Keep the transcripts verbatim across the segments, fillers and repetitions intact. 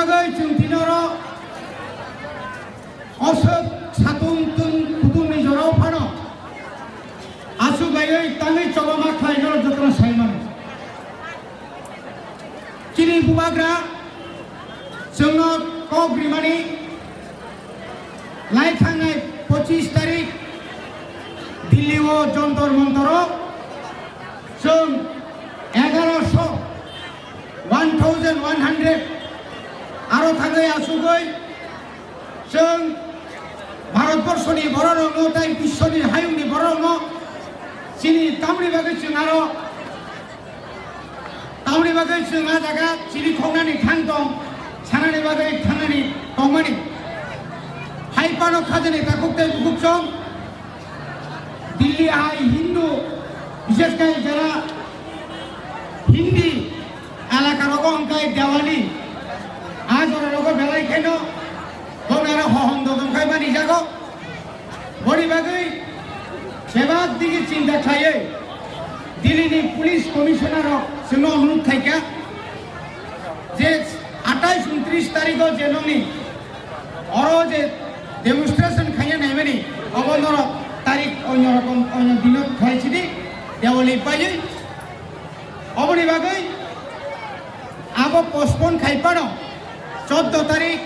Bagwi chwng tini oro oswk satung tung kutung ni jorao phano aswk baiwi tangwi choba ma khlai norok jotono sai mano. Chini bubagra chwngno kok rimani lai thangnai pochis tarik Delhi o Jantar Mantar o chwng egaroso, one thousand one hundred aro thangwi asugwi chwng Bharatborsoni bororokno tei biswoni hayungni bororokno chini tamni bagwi chwng aro tamni bagwi chwng a jaga chini khoknani thang tong sanani bagwi thangnani tongmani. Hai phano khajani takhuk tei bukhuk chwng Delhi hai Hindu, bishesh khe jara Hindi elaka rogo hwnkhe Diwali, a jora rogo belai kheno bongnaro hohom dodom khai mani jago. Boni bagwi bebak digi chinta khlaiwi Delhi ni police commissioner rok chwngno onurudh khaikha je atais untris tarikh o je nokni oro je demonstration khaina naimani, obo norok tarik onyo rokom, onyo dino khlai sidi, Diwali paiwi. Oboni bagwi abo postpone khai phano choddo tarik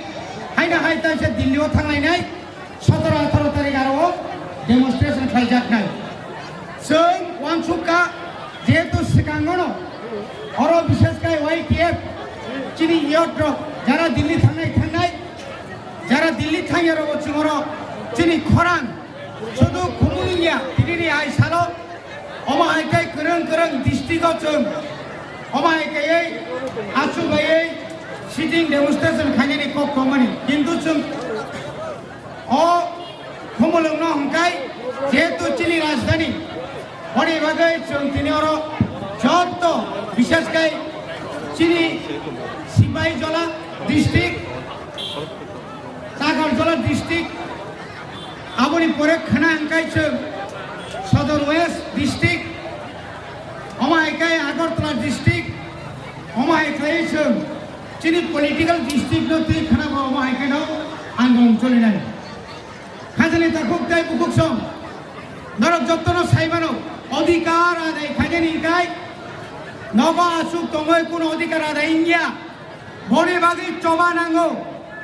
haino hai taisa Delhi o thanglainai, sotoro atharo tarik aro o demonstration khlaijaknai. Chwng uansukha, jehetu swkangono oro bishesh khai Y T F chini youth rok jara Delhi thangnai thangnai, jara Delhi thangya rogo chwng oro chini khorang sudu khumui wngya tinini ai salo, omo hai khe kwrwng kwrwng district o chwng omo hai khe ei aswk bai ei sitting demonstration khainani kok tongmani, kintu chwng o Khumulwngno hwnkhe jehetu chini rajdhani, boni bagwi chwng tini oro jotto, bishesh khe chini Sipahijola district, Takarjola district, aboni pore khwna hwnkhe chwng Sodor West district, omo hai khe Agartala district, omo hai khe chwng chini political district no twi khwna bo omo hai khe no andolon cholinai. Khajani takhuk tei bukhuk song norok jottono sai mano, odhikar adai khainani hwnkhe nogo aswk tongwi kuno odhikar adai wngya. Boni bagwi choba nango,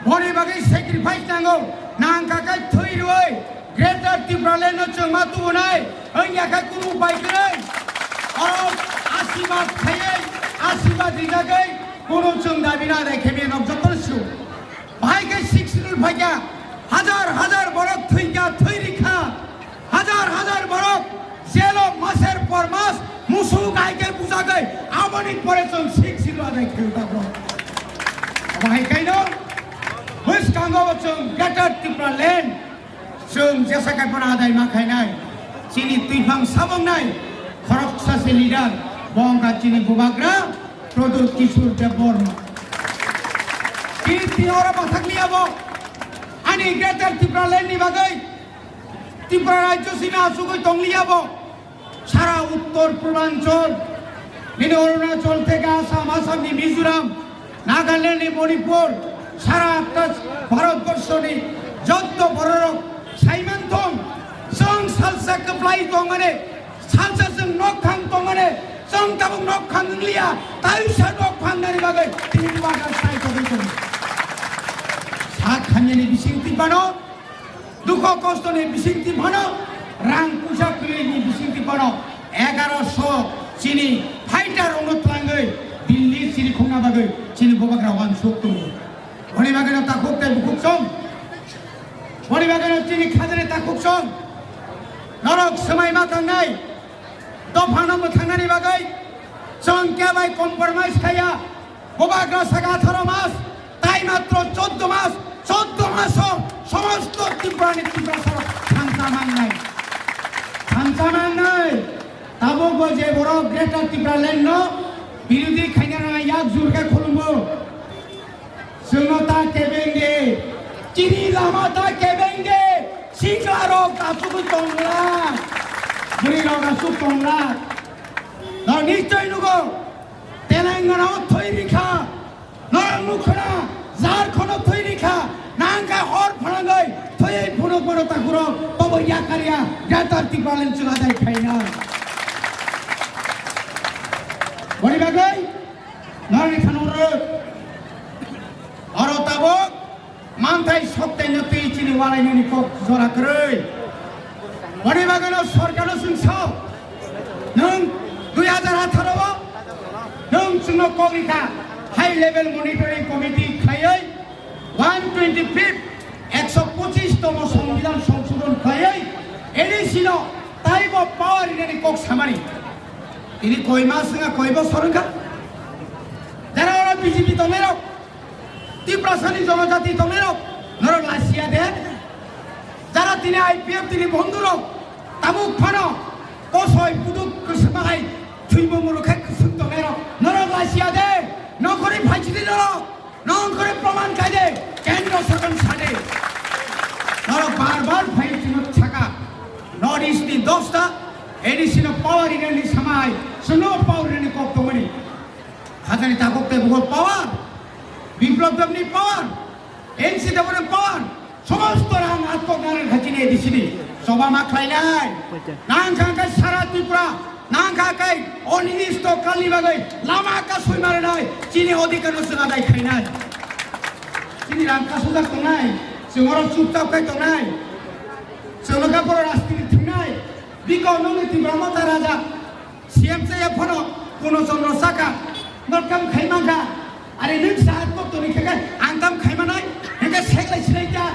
boni bagwi sacrifice nango, nangkha khe thwi rwui Greater Tipraland no chwng ma tubunai wngya khe kunu upai kwrwi. Oro asibad khaiwi, asibad rijagwi kunu chwng dabi no adai khe maya nok jottono sio. Bahai khe Sixth Schedule phaikha, hajar hajar borok thwikha, thwi rikha, hajar hajar borok jelo maser por mas musuk hai khe bujagwi, aboni pore chwng Sixth Schedule adai khe ta bro. Bahai kaino bwskango chwng Greater Tipraland chwng jesa kai phano adai ma khainai. Chini twiphang sabongnai khoroksa se leader, bo wngkha chini bubagra Pradyut Kishore Debbarma. Kirti oro bathakliya bo. Ani Greater Tipraland ni bagwi Tripura rajyo simi asugwi tongliya bo. Sara Uttor Purbanchal, nini Arunachal theke Assam, Assam ni Mizoram, Nagaland ni Manipur, sara ta Bharat borso ni jotto bororok saiman thong, chwng salsa kwplai tongmani, Salsa chwng nok thang tongmani, chwng tabuk nok thang wngliya, taisa nok thangnani bagwi tini bubagra sai tongwi tongo. Sak hamyani bisingtwi phano, dukho kostoni bisingtwi phano, rang puisa kwrwini bisingtwi phano, egaroso chini fighter rokno twlangwi Delhi chirikhokna bagwi chini bubagra uansuk tongo. Boni bagwino takhuk tei bukhuk song. Boni bagwino chini khajani takhuk song. Norok swmai ma tangnai. Dophano mwthangnani bagwi chwng kebai compromise khaiya. Bubagra saka atharo mas, tai matro choddo mas, choddo maso somosto Tripurani Tiprasarok thansa mangnai. Thansa mangnai. Tabukbo je borok Greater Tipraland no birodhi khaina rwna yak jur khe khulumbo. Chwngno ta kebeng de, chini lama ta kebeng de, sikla rok asugwi tongla, bwrwi rok asuk tongla. No nichoi nugo, Telangana o thoi rikha, norok nukhwna, Jar khono thwi rikha, nang kha hor phwnangwi thwi phunuk mano takhurok, tobo yakarya, Greater Tipraland chwng adai khaina. Boni bagwi, norni khanurok, oro tabok, manthai soktaino twi chini walainani kok jora kwrwi. Boni bagwino sorkarno chwng sao, nwng dui hazar atharo o nwng chwngno kok rikha, high level monitoring committee khlaiwi one twenty fifth, ekso pochis tomo Songbidan songsodhon khlaiwi A D C no taibo power rinani kok samani. Tini koi mas wngkha, koi bosor wngkha. Jara oro B J P tongnairok, Tiprasani jonojati tongnairok, norok lachiya de? Jara tini I P F tini bondhurok, tabuk phano kosoi buduk kwswk bahai thwimo muruk khai kwswk tongnairok, norok lachiya de? Nokhorwi phaichidi norok, nokhorwi proman khai de, kendro sorkar sade. Norok bar bar phai chino saka, North East ni dosta A D C no power rinani samai, chwngno power rinani kok tongmani. Khajani takhuk tei bukhuk power, Biplab Debni power, N C Deboni power, somosto rang atkok nang kha chini A D C ni. Choba ma khlainai. Nang kha khe sara Tripura, nang kha khe oninisto kalni bagwi lama kasui marinai, chini odhikar no chwng adai khainai. Chini rang kasujak tongnai, chwng oro chupchap khai tongnai. Chwng no kha poro rajniti thingnai. Biko nongni Tipra Motha Raja. C M saya phano Purno Chandra saka, "Nwng tam khai mankha, are nwng sa kok toni khe khe ang tam khai manai, hingke sek lai sinai ta,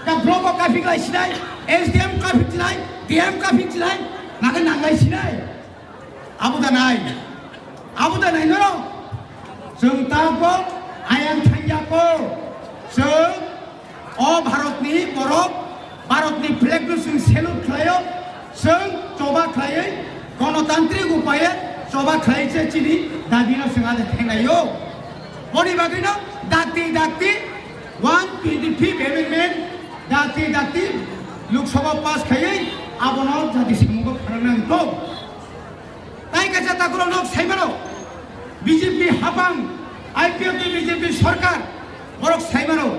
ka block o kaphik lai sinai, S D M kaphik sinai, D M kaphik sinai, nake nang lai sinai." Abo da nai, abo da nai norok, chwng ta bo ayang thangya ko, chwng O Bharatni borok, Bharatni flag no chwng salute khlaio, chwng choba khlaiwi, gonotantrik upaye choba khlai se chini dabi no chwng ada thenglaio. Boni bagwi no dakti dakti one twenty fifth amendment dakti dakti Lok Sabha pass khaiwi abono jati samungo pharang nang kok. Tai kaisa takhurok nok saimano, B J P hapang, I P F ni B J P sorkar, borok saimano,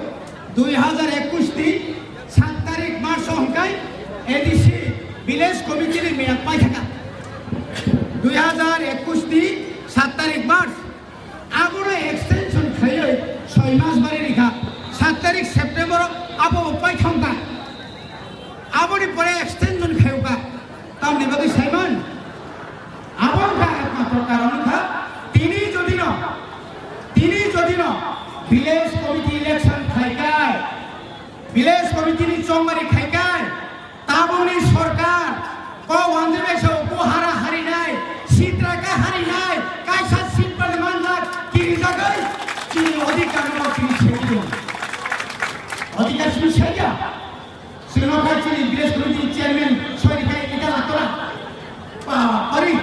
dui hazar ekush ni sat tarik March o hwnkhe A D C village committee ni meyad paithaka. Dui hazar ekush ni sat tarik March, abono extension khaiwi soi mas bari rikha, sat tarik September o abo bo paithangkha. Aboni pore extension khaiwkha. Tamni bagwi saiman? Abo wngkha ekmatro karon wngkha, tini jodi no, tini jodi no village committee election khaikai, village committee ni chongmari khaikai, tabukni sorkar ko wanjwi bai sa upo hara harinai, sitra ka harinai, kaisa seat bai manjak kirijagwi chini odhikar no chini segwi. Odhikar chini segya. Sino khai chini village committee chairman soi khai ita latora. Pa, pari.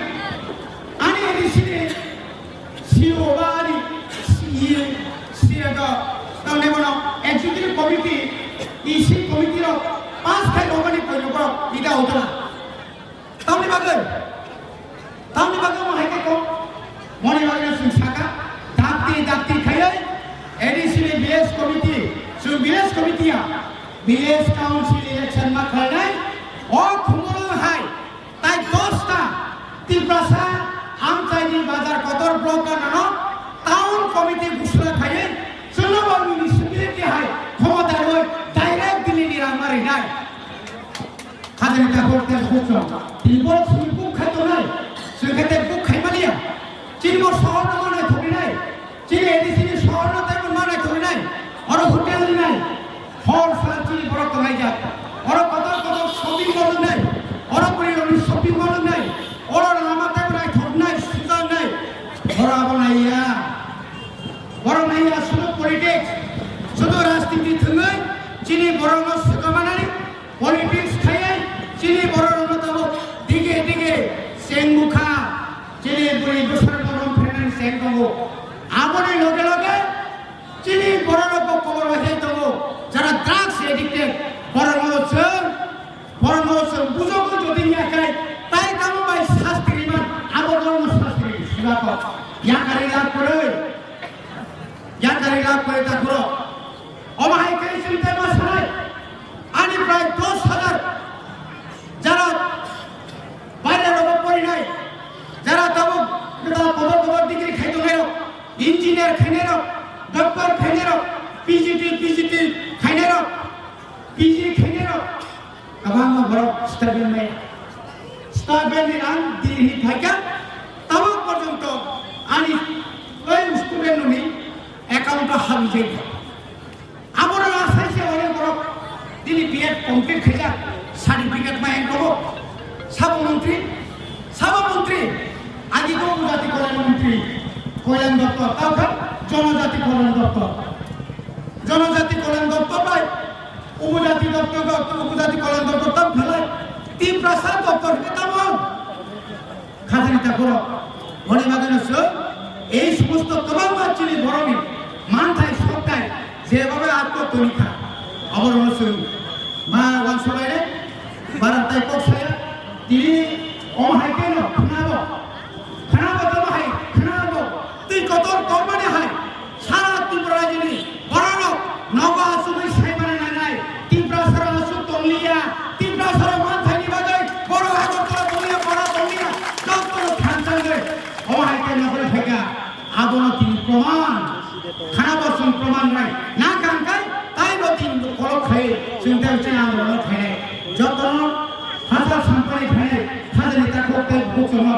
Ani A D C ni C E O ba ani C E C E O tamni bono executive committee, E C committee rok pass khai rok ani koino borok ita utora. Tamni bagwi, tamni bagwi mo hai khe kok, moni bagwi chwng saka, dakti dakti khaiwi A D C ni village committee, chwng village committee ya, village council election ma khlainai, o khumulwng hai, tai dosta Tiprasa amchaini bazar kotor block ganano town committee gusura khaiwi, chwngno bo municipality hai khomota rwi direct Delhi ni rang ma rinai. Khajani tabuk tel khukchang. Tini borok simi buk khai tongnai. Simi khai te buk khai maliya. Chini bo sohor no manai thoknai. Chini A D C ni sohor no tei bo manai thoknai. Oro hotel rinai. Hor sal chini borok tongnai jak. Oro kotor kotor shopping mall wngnai. Oro puri roni shopping mall wngnai. Oro lama tei bo nai thoknai, suja wngnai. Oro abo naiya. Borok naiya sudu politics. Sudu rajniti thwngwi chini borok no swkamanani. Politics khaiwi chini borok rokno tabuk dige dige chengmukha, chini bwrwi bwsarokno rom phainani cheng tongo. Aboni loge loge chini borok rokbo kobor bai tongo, jara drugs addicted, borok rokno chwng, borok rokno chwng bujogo jodi ya khai, tai tamo bai sasti riman, abo borokno sasti ri, sibato yakari lak kwrwi. Yakari lab kore takhoro. Omo hai khe chwng tei ma sanai. Ani prai dos hajar jara baire rogo porinai, jara tabuk kwtal kotor kotor degree khai tongnai rok, engineer khainai rok, doctor khainai rok, P G T, P G T khainai rok, P G khainai rok. Kwbangma borok stipend maya. Stipend ni rang Delhi ni phaikha, tabuk porjonto ani oi student rokni account o habwi jai kha. Abono asai se onek borok nini B Ed complete khaijak, certificate ma eng tongo. Sabo montri, sabo montri, agi ko upojati kolyan montri, kolyan doptor, tao kha jonojati kolyan doptor. Jonojati kolyan doptor bai, upojati doptor, upojati kolyan doptor tam khalai, Tiprasa doptor hwnkhe tamo. Khatani takhoro, hwnwi bagwino chwng ei somosto kwbangma chini borokni manthai sokthai jebhabe atko toni kha, oborokno chwng ma uansuknai rw, bara tai kok saya, tini omo hai kheno khnabo, khnabo tamo hai khnabo, twi kotor tormani hai, sara Tripura rajyoni bororok nogo achugwi saimani nangnai, Tiprasa rok achuk tongliya, Tiprasa rok manthaini bagwi borok Agartala tongliya, Para tongliya, jotono thansa wngwi omo hai khe nokole phaikha. Abono tini proman, khana bo chwng proman nai na kangkai, taibo tini kolok khai chwng tei chwng andolon khainai. Jotono hachal sampani phainai, hajani takhuk tei bukchangma.